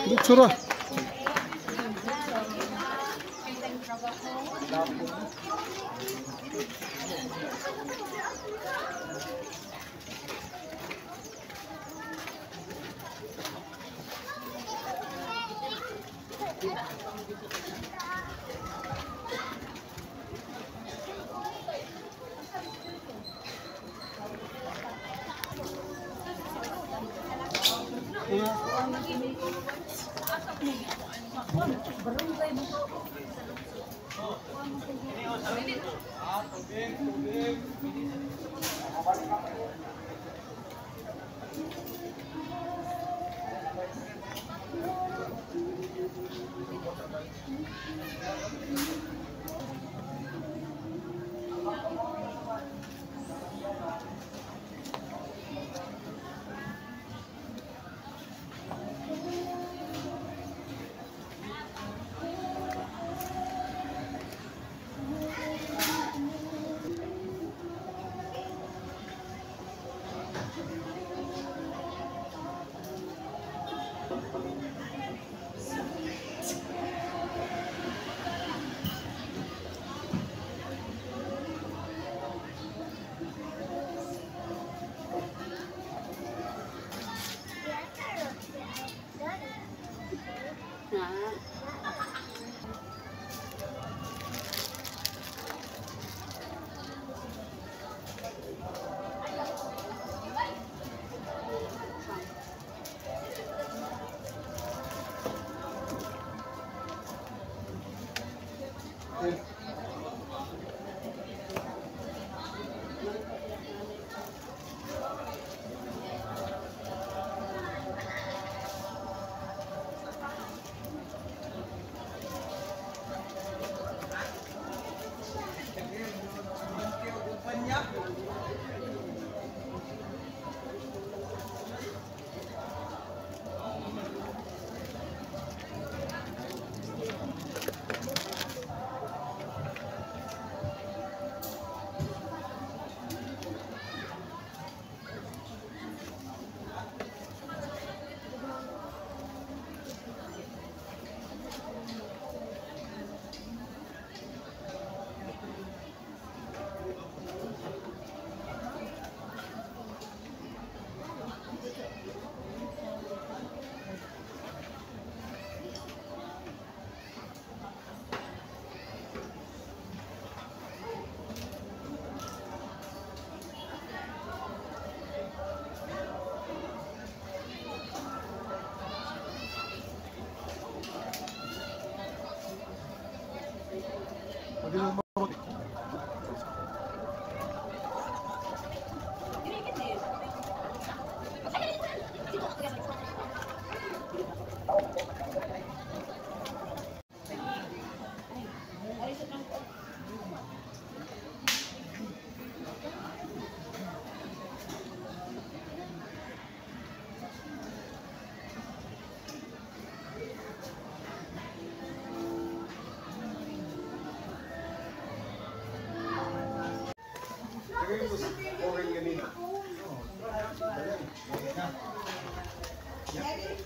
Diretso ra.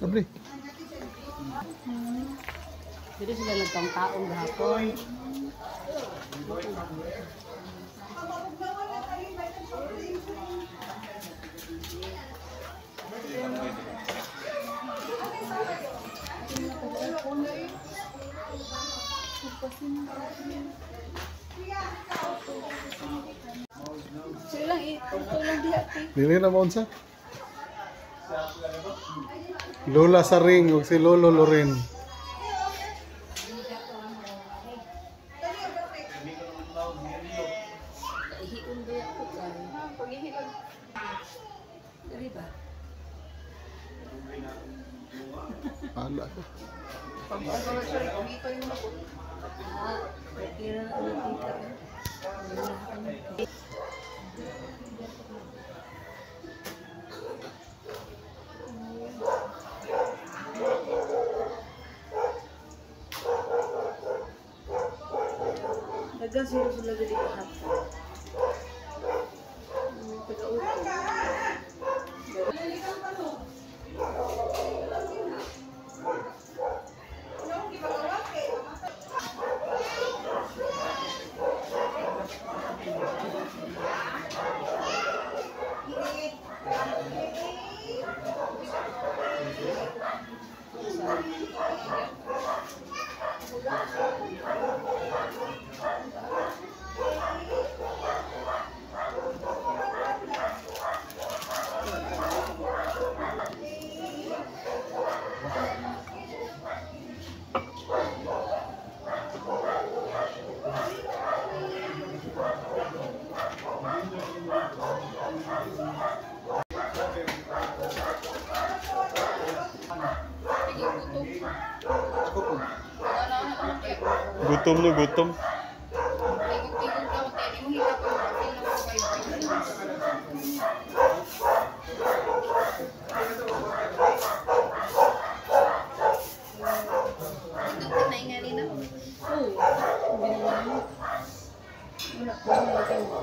Abri. Dito sila nagpangtaong gahapon. Dili na mo unsa? Lola sa ring ug si Lolo Loren. Ala ko. Dagan sila sila dili kahapon. Taga-upo. Gutom no, gutom. Tingog-tingog daw, te. Imong hikap ang feel na 5. Ito ka na ingali na. Oo. Wala ko.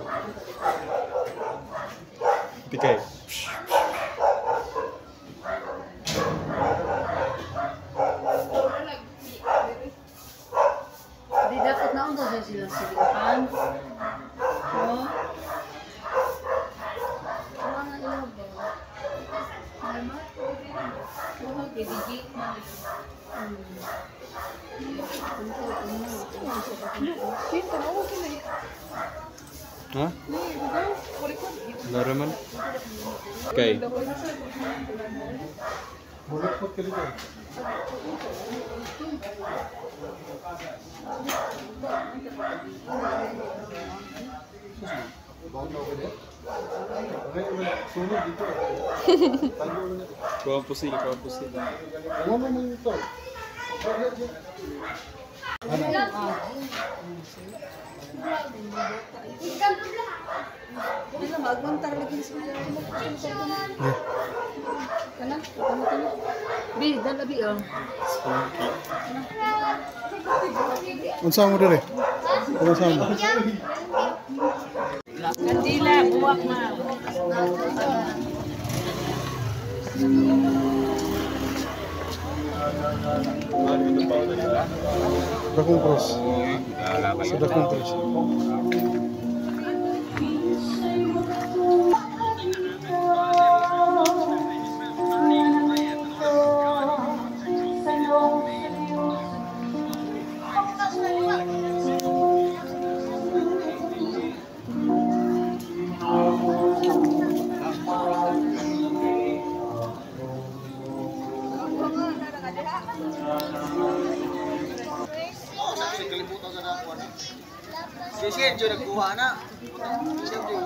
Tikay. Di dapat na unta sa sila sa pan. No? Wala na ilaw ba? Normal? Wala kay DJ man. Ha? Laraman? Okay. Bulikot ka dito. Sunog dito. Tago na. Kuha ang pusil, kuha ang pusil. Wala man ito. Wala magwantar lagi sa mga. Kana, kana kana. Bi, dala bi oh. Spunky. Unsa mo dire? Unsa mo? Kandila, buwak na. Dakong cross. Sa dakong cross. Si Sergio nagkuha na. Sergio.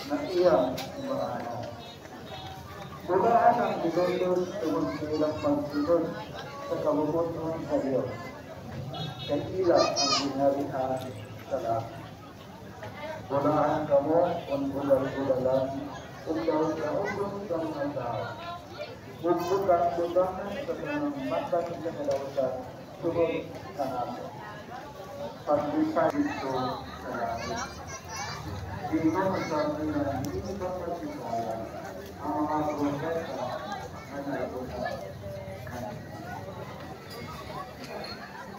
Na iya mga anak. Bulaan ang gilondon tungod sa ilang pagsunod sa kabubut-on sa Diyos. Kay ila ang ginharian sa langit. Bulaan kamo kung bulal-bulalan ug daog-daogon sa mga tao. Ug butang-butangan sa tanang matag sa kadautan tungod kanako. Paglipad dito sa langit. Dito masabi na hindi pagpapasaya ang mga propeta na nauna kanila.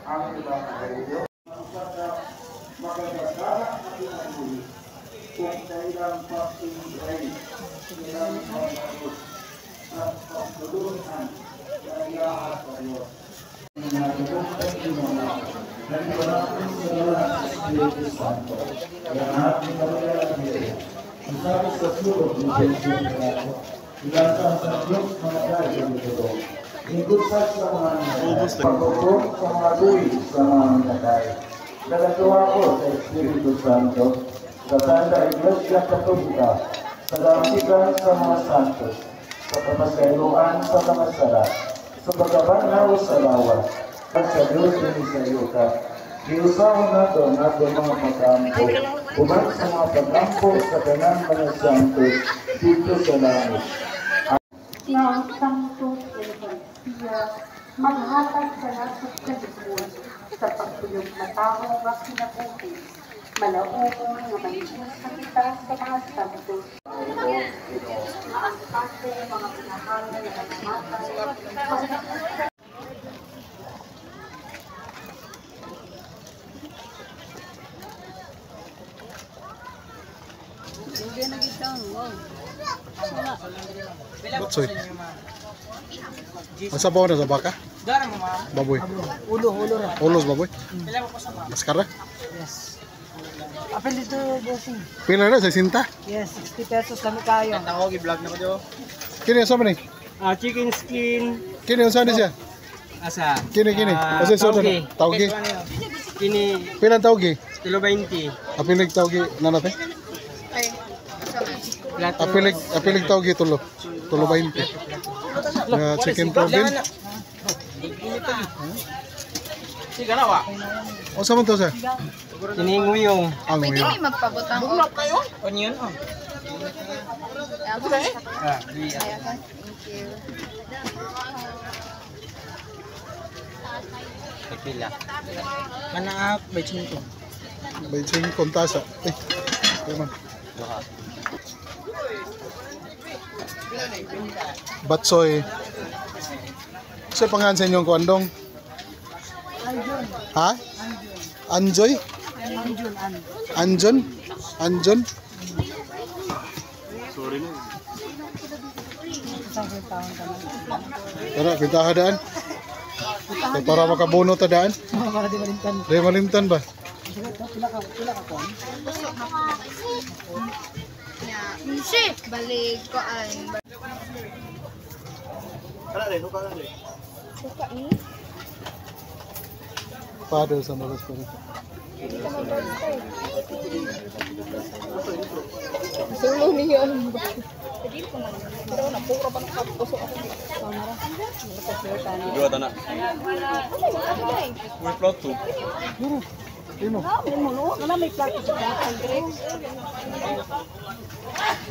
Ang Ebanghelyo makasasara na kinabuhi kung kailang pag-ingray ilang pagkakot at pagtulungan sa iya at sa Diyos. Pagkukom sa mga buhay sa mga minatay. Nagagawa ko sa Espiritu Santo, sa Santa Iglesia Katolika, sa kaampigan sa mga santos, sa kamasayloan sa mga sala, sa pagkabanhaw sa lawas, at sa Diyos ni sa yuta. Giusahon nato ang ato mga pag-ampo, uban sa mga pag-ampo sa tanang mga santos dito sa langit. Na ang Santos Eucharistia maghatag sa nasod kalipon sa pagtulog matawo nga kinabuhi, malaugon nga mahiusa kita sa mga santos nga ang atong mga minahal nga namatay maghiusa. Hindi na gid wow. Batsoy. Ang sabaw na sa baka? Dara mo, ma'am. Baboy. Ulo, ulo ra. Ulos baboy. Kailan mo po sa ma'am? Maskara? Yes. Apel dito, bossing. Pila na, 60? Yes, 60 pesos kami tayo. Ako, gi-vlog na ko jo. Kini, sa man eh? Chicken skin. Kini, saan siya? Asa? Kini, kini. Kasi so, Tauge. Tauge. Kini Pila ang tauge? kilo 20. Apilig tauge, nanate? Plato. Apilig, apilig tauge, tulo. Tulo 20. Nga chicken proben. O, saan man to, sir? Kini nguyong. Ang Pwede uyo. may magpabutang og Onion oh. Ako. Ah, di. Thank you. Pila. Manaap may chinko. 25 kontasa. Eh, di man. Batsoy. Sa pangalan sa inyong kuandong? Ha? Anjoy? Anjon? Anjon? Sorry na. Tara, kita daan. Para makabuno ta daan. Para di malimtan. Di malimtan ba? Pila ka kon? Shit, balik ko an. Suka ni. Father sa malas pa rin. Sulo niyo. Pero na puro pa nakapuso ako. Dua ta na. May plato. Imo. Wala may plato sa plato.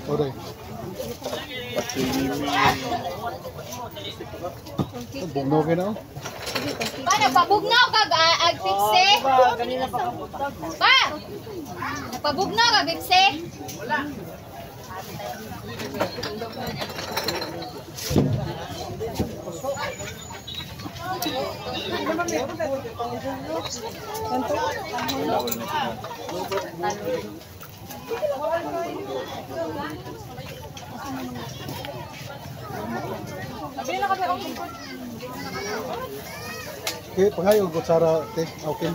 Oray. Bugnaw kayo na oh. Pa nagpabugnaw kag ag pipse. Ganina pa kang butag. Pa. Nagpabugnaw kag pipse. Okay, pangayo kutsara te. Okay.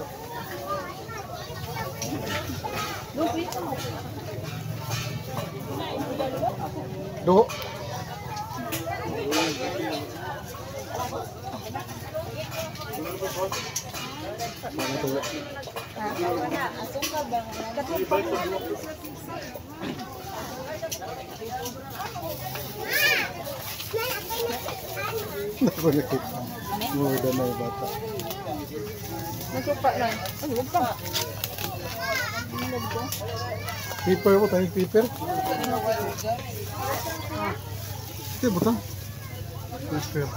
Duho. Ano to? Naku, naku. Muda na yung bata. Nagsupa na. Ay, wag ka. Paper mo, tayo paper. Ito, butang. Paper.